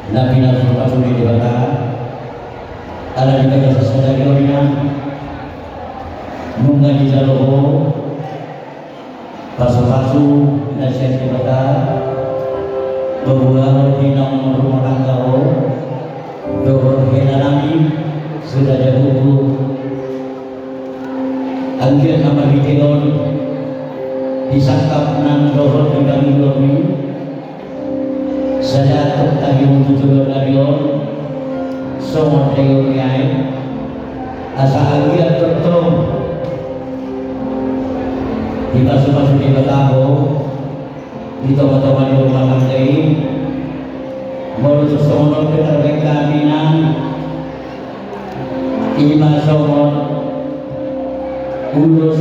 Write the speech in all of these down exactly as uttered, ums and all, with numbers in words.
Na pinasupasu ni Debata, ala ni bagasan sadari on, nunga dijalo ho pasupasu na sian Debata, paboa ho di naung rumah tangga ho dohot hela nami Siraja Buku. Anggiat na marhite on di sangkap nang dohot di pangidoan i, sada tong tahimu tu joloan ni ari on songon daion ni aek, asa anggiat tongtong dipasupasu Debata ho di tongatonga ni rumah tangga i. Molo tung songon on pe tarbaen hami nang, ima songon ulos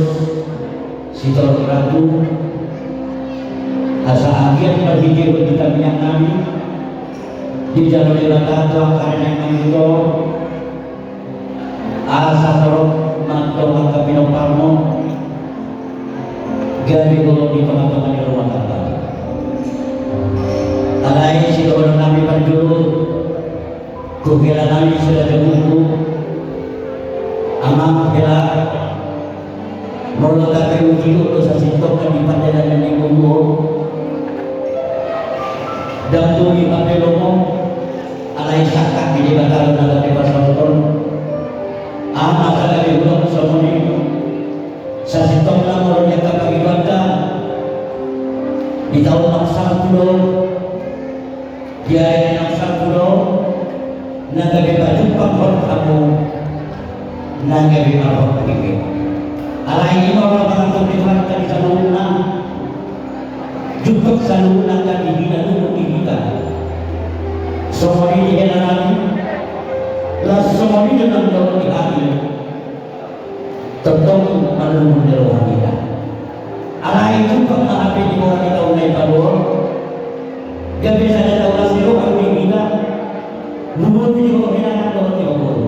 sitorop ratu, asa anggiat marhitehon di tangiang nami dijalo Debata tu angka na naeng mangihuthon, asa torop ma antong angka pinomparmu gabe holong di tongatonga ni rumah tangga. Alai sidohonon nami parjolo, tu hela nami Siraja Buku, amang hela, molo tahe uji do sasintongna di pardalanan ni ngolu on, ndang boi hape lomo, alai sangkap ni Debata do na gabe pasahaton. Aha ma gabe hudokhon songon i? Sasintongna molo di angka pangidoanta, di taon naung salpu do, di ari naung salpu do, na gabe pajumpang hon hamu, na gabe marhon hape. Alai ima ma parantop ni Tuhanta di saluhutna, jumpang saluhutna angka di hita, luhut di hita. Songon i di hela nami, laos songon i do nang dohot di hami. Tongtong marlungun ni roha hita. Alai jumpang ma hape di bona ni taon na i paboa, gabe sada taon na siro hamu di hita. Luhut di ho hela nang dohot di ho boru.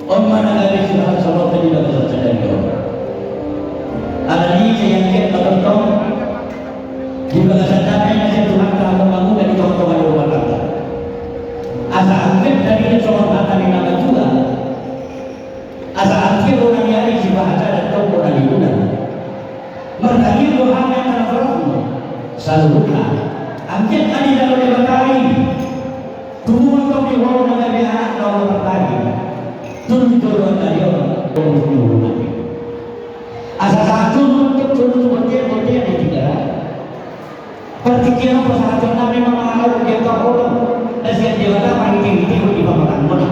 On ma na gabe sipasahatonta di bagasan sadari on. Alani i sai anggiat ma tongtong di bagasan dame na sian Tuhanta hamu mangula di tongatonga ni rumah tangga. Asa anggiat taringot songon hata ni na matua. Asa anggiat bona ni ari sipahasada tong bona ni bulan. Martangiang do hami angka na torop saluhutna. Anggiat ma dijalo Debata i. Tubu ma antong di ho na gabe anak na olo martangis. Tubu jolo angka di on. Asa sahat tu, tu, tu, tu, bontean, bontean di Tigaras. Partingkian on pasahaton nami ma mangalap di angka holong na sian Debata marhitehite di pamatangmuna.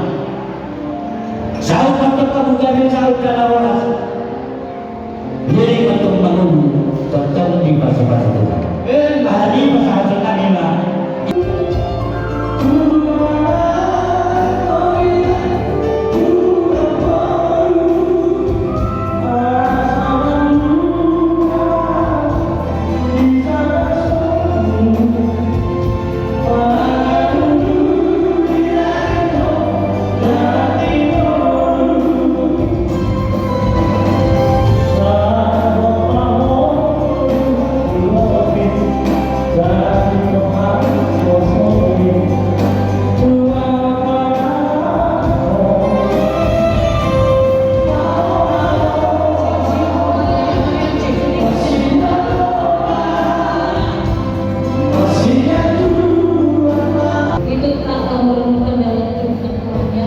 Saut ma antong hamu gabe saut na horas. Jadi ma antong mangolu tongtong dipasupasu Tuhan. Alani i pasahaton nami ma. Itu tentang kamu renungkan dalam firman Tuhan, ya.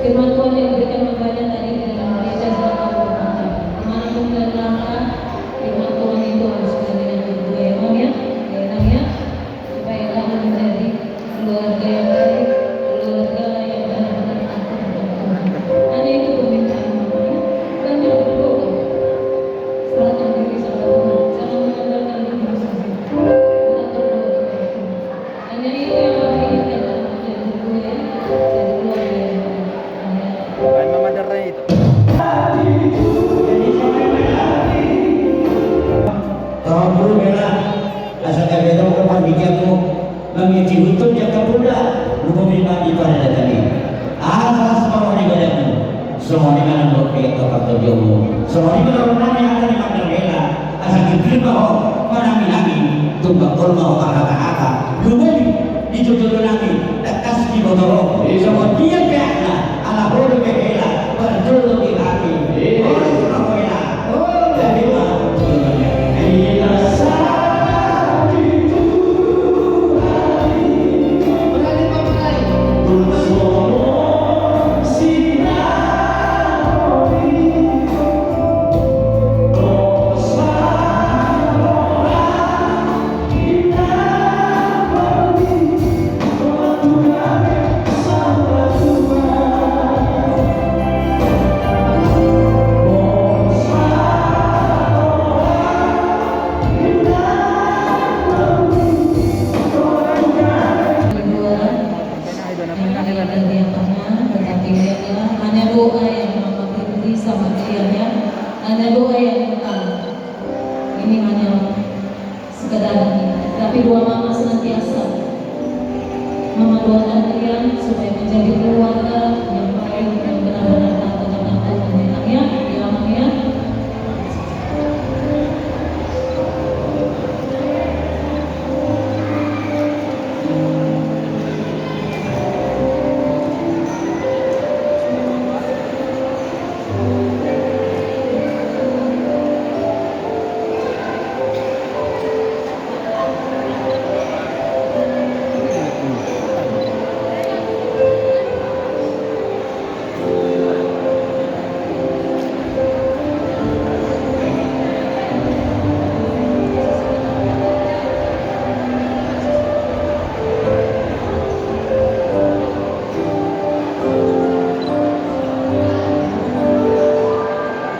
Firman Tuhan yang diberikan membahanya tadi di dalam gereja, saudara, firman Tuhan. Amanahmu dan langkah firman Tuhan itu harus kita dengar berdua, ya, Mam, ya. Ya, Nang, ya. Supaya kamu menjadi keluarga yang baik, keluarga yang benar-benar taat kepada Tuhan. Hanya itu permintaan Mama, ya. Banyak berdoa. Serahkan diri sama Tuhan. Jangan mengandalkan diri sendiri. Tetap berdoa kepada Tuhan. Hanya itu yang Mama inginkan dalam menjadi keluarga, ya. Jadi keluarga yang baik. Amin. Bukan Mama Darna itu. Kamu bela. Asa gabe adong do pandidianmu, mangihut-ihut di angka poda, lumobi ma di paradaton i. Asa las ma roha ni badanmu, songon i ma nang dohot di angka partondianmu, songon i ma dohonon nami hata ni Amang Darna, asa girgir ma ho manangi-nangi. Tung bangkol ma ho marhata-hata. Lumobi di jolo-jolo nami, tangkas diboto ho. Songon dia pe angka, ala ho dope hela, parjolo di hami. Horas ma ho hela. Jadi ma. Hanya doa yang Mama Fitri sama Rian, ya. Hanya doa yang utama. Ini hanya sekedar ini. Tapi doa Mama senantiasa Mama doakan Rian supaya menjadi keluarga yang